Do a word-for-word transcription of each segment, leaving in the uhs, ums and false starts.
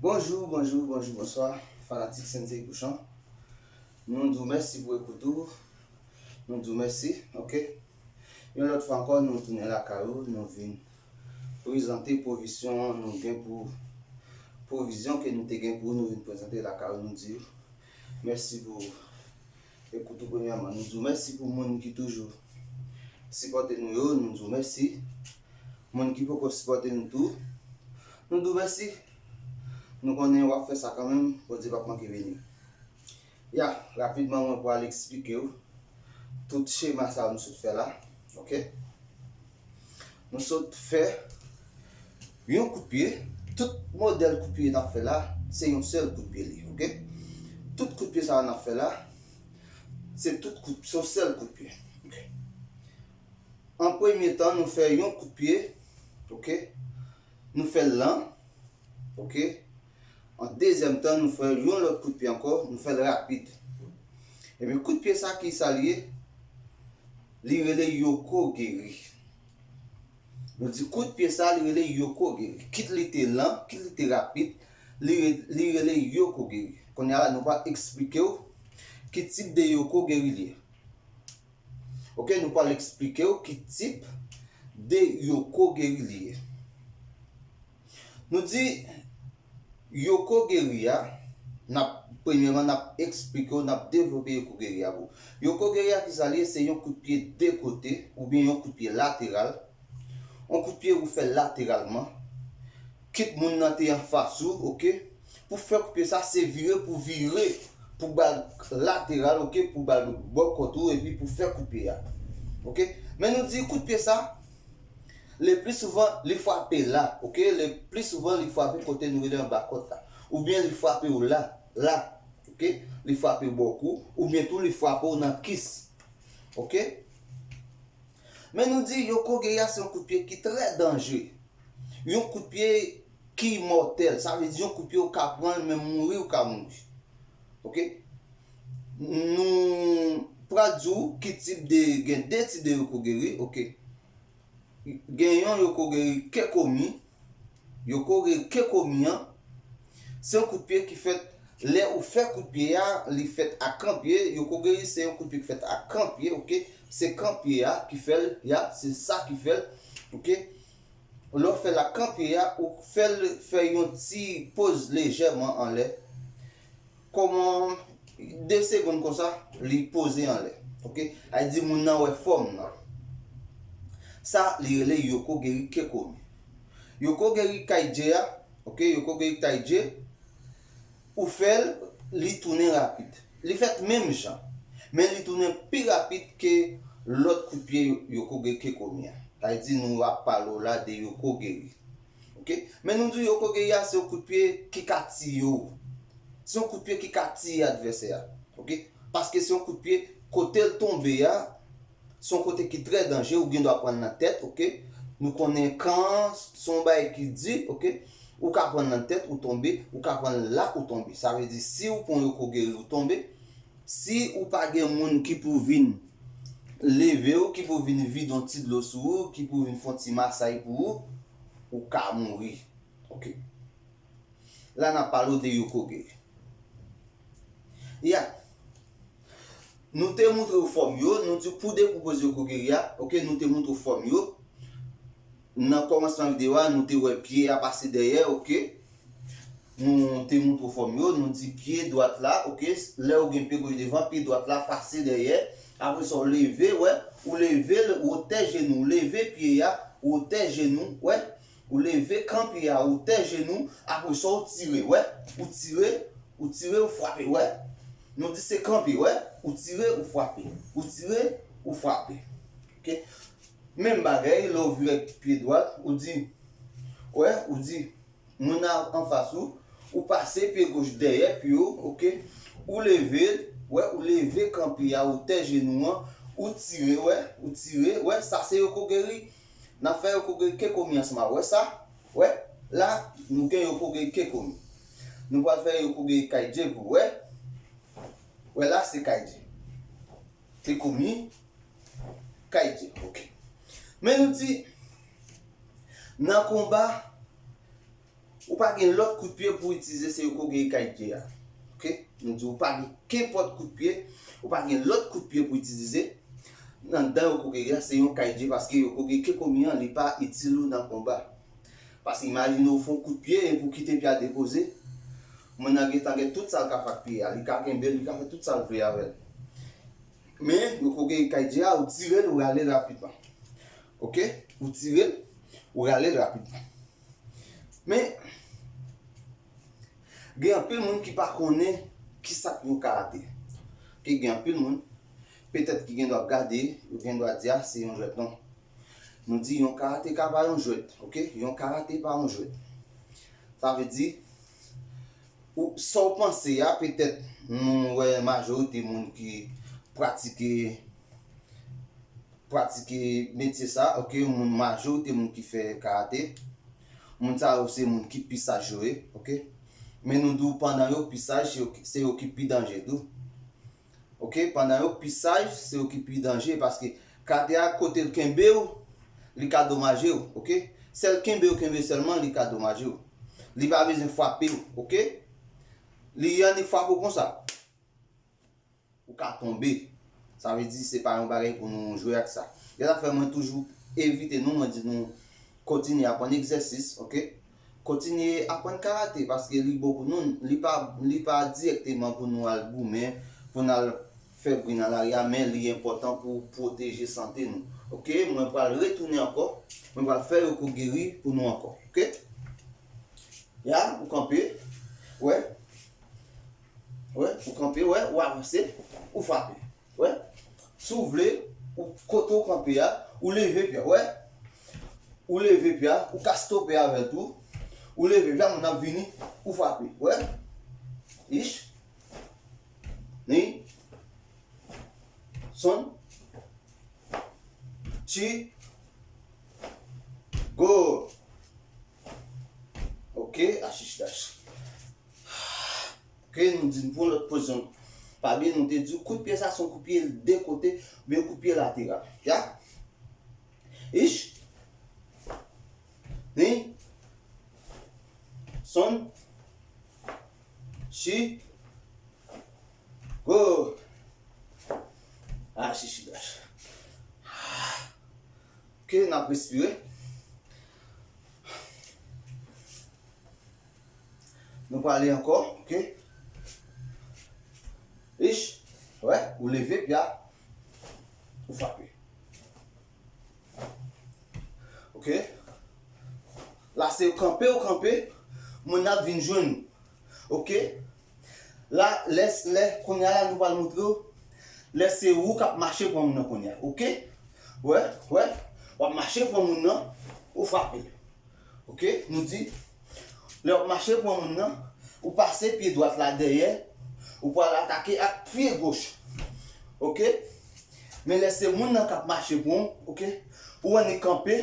Bonjou, bonjou, bonjou, bonswa, fanatik Sensei Bouchon. Nou di w mèsi pou ekout ou. Nou di w mèsi, oke? Yon lòt fwa ankò, nou tounen lakay ou, nou vin prezante pwovizyon nou gen pou, pwovizyon ke nou te gen pou nou vin prezante lakay ou, nou di w mèsi pou ekout ou premyèman. Nou di w mèsi pou moun ki toujou sipòte nou yo, nou di w mèsi. Moun ki poko sipòte nou tou, nou di w mèsi. Nou konnen w ap fè sa kanmenm, Bondye p ap manke beni w. Ya, rapidman mwen pral eksplike w tout chema sa nou sot fè la, oke? Nou sot fè yon kout pye, tout modèl kout pye n ap fè la, se yon sèl kout pye li, oke? Tout kout pye sa n ap fè la, se tout kout, se yon sèl kout pye, oke? An premye tan, nou fè yon kout pye, oke? Nou fè l lan, oke? An dezyèm tan, nou fè yon lòt kout pye ankò, nou fè l rapid. Ebyen, kout pye sa, ki sa l ye? Li rele yokogeri. Nou di kout pye sa, li rele yokogeri. Kit li te lan, kit li te rapid, li, li rele yokogeri. Kounye a la, nou pral eksplike w ki tip de yokogeri li ye. Oke, nou pral eksplike w ki tip de yokogeri li ye. Nou di yokogeri a, n ap, premyèman, n ap eksplike w, n ap devlope yokogeri a pou w. Yokogeri a, ki sa l ye? Se yon kout pye de kote, oubyen yon kout pye lateral. Yon kout pye ou fè lateralman. Kit moun nan te anfas ou, oke? Pou fè kout pye sa, se vire pou vire, pou ba l lateral, oke? Pou ba l bò kòt ou, epi pou fè kout pye a. Oke? Men nou di kout pye sa, le pli souvan, li frape la, oke? Le pli souvan, li frape kote nou rele anba kòt la. Oubyen li frape w la, la, oke? Li frape bò kou, oubyen tou li frape w nan kis. Oke? Men nou di yokogeri a se yon kout pye ki trè danjere. Yon kout pye ki mòtèl. Sa vle di yon kout pye ou ka pran l, men mouri ou ka mouri. Oke? Nou pral di w ki tip de, gen de tip de yokogeri, oke? Gen yon yokogeri kekomi, yokogeri kekomi an, se yon kout pye ki fèt lè ou fè kout pye a, li fèt ak kanpye, yokogeri se yon kout pye ki fèt ak kanpye, oke? Se kanpye a ki fè l, ya, se sa ki fè l, oke? Lè w fè l ak kanpye a, ou fè l fè yon ti poz lejèman anlè. Kòman de segonn konsa, li poze anlè. Oke? Sa vle di moun nan wè fòm nan. Sa, li rele yokogeri kekomi. Yokogeri kaije a, oke, yokogeri kaije, ou fè l, li tounen rapid. Li fèt menm jan, men li tounen pi rapid ke lòt kout pye yokogeri kekomi a. Sa vle di nou ap pale w la de yokogeri. Oke? Men nou di yokogeri a se yon kout pye ki ka tiye w. Se yon kout pye ki ka tiye advèsè a. Oke? Paske se yon kout pye kote l tonbe a, se yon kote ki trè danje, ou gen dwa pran l nan tèt, oke? Nou konnen kan an, se yon bagay ki di, oke? Ou ka pran l nan tèt, ou tonbe, ou ka pran l la, ou tonbe. Sa vle di, si ou pran yokogeri, ou tonbe, si ou pa gen moun ki pou vin leve w, ki pou vin vide yon ti dlo sou ou, ki pou vin fè yon ti masaj pou ou, ou ka mouri. Oke. La n ap pale w de yokogeri. Ya. Nou te montre w fòm yo, nou di pou dekoupoze yokogeri a, oke, nou te montre w fòm yo. Nan kòmansman videyo a, nou te wè pye a pase dèyè, oke. Nou te montre w fòm yo, nou di pye dwat la, oke, lè ou gen pye goch devan, pye dwat la pase dèyè. Apre sa, ou leve, wè, ou leve l wotè jenou, ou leve pye a wotè jenou, wè. Ou leve kanpye a wotè jenou, apre sa, ou tire, wè. Ou tire, ou tire, ou frape, wè. Nou di se kanpe, wè. Ou tire, ou frape. Ou tire, ou frape. Oke? Menm bagay, lè w vire ak pye dwat, ou di, wè, ou di, moun nan anfas ou, ou pase pye goch dèyè pye w, oke? Ou leve l, wè, ou leve kanpe a wotè jenou an, ou tire, wè, ou tire, wè, sa se yokogeri. N ap fè yokogeri kekomi ansanm avè w, wè sa, wè, la, nou gen yokogeri kekomi. Nou pral fè yokogeri kaije pou w, wè, wè la se kaije. Kekomi, kaije, oke. Men nou di, nan konba, Ou pa gen lòt kout pye pou itilize, se Hokage Kaije a. Oke? Nou di ou pa gen kenpòt kout pye, ou pa gen lòt kout pye pou itilize. Nan dan Hokage a, se yon Kaije, paske Hokage Kekkoumi an, li pa itil ou nan konba. Paske imajine ou fè yon kout pye epi ou kite pye a depoze. Moun nan gentan gen tout sa l ka fè ak pye a. Li ka kenbe l, li ka fè tout sa l vle avè l. Men, Hokage Kaije a, ou tire l, ou rale l rapidman. Oke? Ou tire l, ou rale l rapidman. Men, gen anpil moun ki pa konnen kisa k yon karate. Oke, gen anpil moun, petèt ki gen dwa ap gade, yo gen dwa di, "A, se yon jwèt." Non. Nou di yon karateka pa yon jwèt, oke? Yon karate pa yon jwèt. Sa vle di, ou, sa w panse a, petèt, nou wè majorite moun ki pratike, pratike metye sa, oke? Moun, majorite moun ki fè karate, moun sa yo se moun ki pi saj yo ye, oke? Men nou di w pandan yo pi saj, se yo ki, se yo ki pi danje tou. Oke, pandan yo pi saj, se yo ki pi danje, paske karate a, kote l kenbe w, li ka domaje w, oke? Sèl kenbe w kenbe sèlman, li ka domaje w. Li pa bezwen frape w, oke? Li annik frape w konsa, ou ka tonbe. Sa vle di, se pa yon bagay pou nou jwe ak sa. Se sa k fè mwen toujou envite nou, mwen di nou, kontinye aprann egzèsis, oke? Kontinye aprann karate, paske li bon pou nou. Li pa, li pa dirèkteman pou nou al goumen, pou n al fè bri nan lari a, men li enpòtan pou pwoteje sante nou. Oke? Mwen pral retounen ankò. Mwen pral fè Hokage ri pou nou ankò. Oke? Ya, ou kanpe. Wè. Wè, ou kanpe, wè, ou avanse, ou frape. Wè. Si w vle, ou kote w kanpe a, ou leve pye a, wè. Ou leve pye a, ou ka stope avè l tou. Ou leve pye a, moun ap vini, ou frape. Wè. Ich. Ni. Son. Chi. Go. Oke, achich dach. Oke, nou di n pran lòt pozisyon. Pa bliye, nou te di w kout pye sa se yon kout pye de kote, oubyen kout pye lateral. Ya? Ich. Ni. Son. Chi. Go. Ah, chichi dach. Oke, n ap respire. Nou prale ankò, oke? Ich, wè, ou leve pye a, ou frape. Oke? La se kanpe ou kanpe, moun nan ap vin jwenn ou. Oke? La, lè, lè, kounye a la, nou pral montre w. Lè se ou k ap mache pran moun nan kounye a. Oke? Wè, wè. W ap mache pran moun nan, ou frape l. Oke? Nou di, lè w ap mache pran moun nan, ou pase pye dwat la dèyè, ou pral atake ak pye goch. Oke? Men lè se moun nan k ap mache pran w, oke? Ou annik kanpe,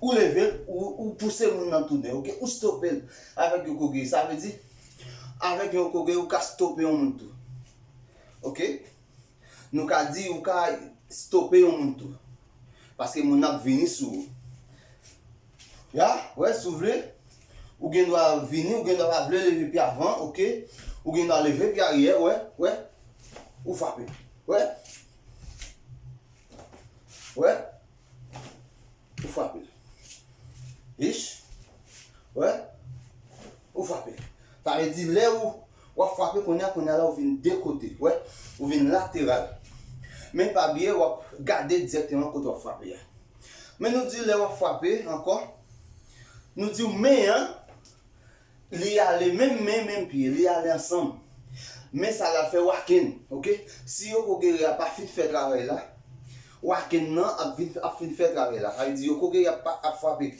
ou leve l, ou, ou pouse moun nan tounen, oke? Ou stope l avèk yon hokage. Sa vle di, avèk yon hokage, ou ka stope yon moun tou. Oke? Nou ka di, ou ka stope yon moun tou. Paske moun nan ap vini sou ou. Ya, wè, si w vle, ou gen dwa vini, ou gen dwa pa vle leve pye avan, oke? Ou gen dwa leve pye aryè, wè, wè. Ou frape. Wè. Wè. Ou frape l. Ich. Wè. Ou frape l. Sa vle di lè ou, w ap frape kounye a, kounye a la ou vin de kote. Wè. Ou vin lateral. Men pa bliye, w ap gade dirèkteman kote w ap frape a. Men nou di lè w ap frape ankò, nou di w men an, li ale menm men, menm pye, li ale ansanm. Men sa l ap fè waken, oke? Si hokage a pa fin fè travay la, waken nan ap vin, ap fin fè travay la. Sa vle di hokage a ap, ap frape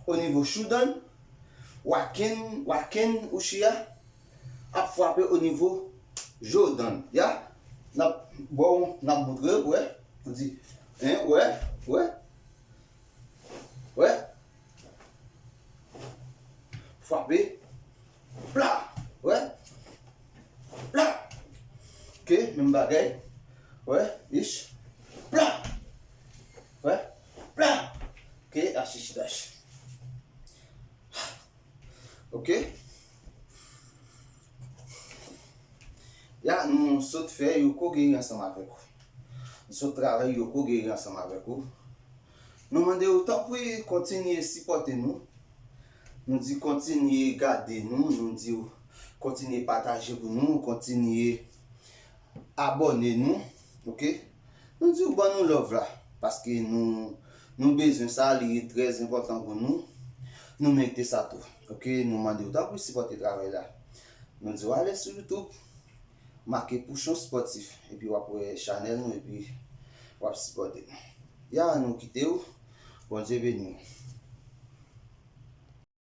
o nivo shodan, waken, waken uchiha ap frape o nivo jodan. Ya? N ap, bon, n ap montre, wè. Ou di, en, wè, wè. Wè. Frape. Pla. Wè. Pla. Oke, menm bagay. Wè, ich. Pla. Wè. Pla. Oke, achichidach. sot fè, yo ko geri ansanm avèk ou. Nou sot travay, yo ko geri ansanm avèk ou. Nou mande w, tanpri, kontinye sipòte nou. Nou di kontinye gade nou, nou di w kontinye pataje pou nou, kontinye abòne nou, oke? Nou di w ban nou love la, paske nou, nou bezwen sa, li trè enpòtan pou nou. Nou merite sa tou, oke? Nou mande w tanpri sipòte travay la. Nou di w ale sou YouTube, make Pouchon Spòtif, epi w ap wè chanèl nou, epi w ap sipòte nou. Ya, nou kite w. Bondye beni w.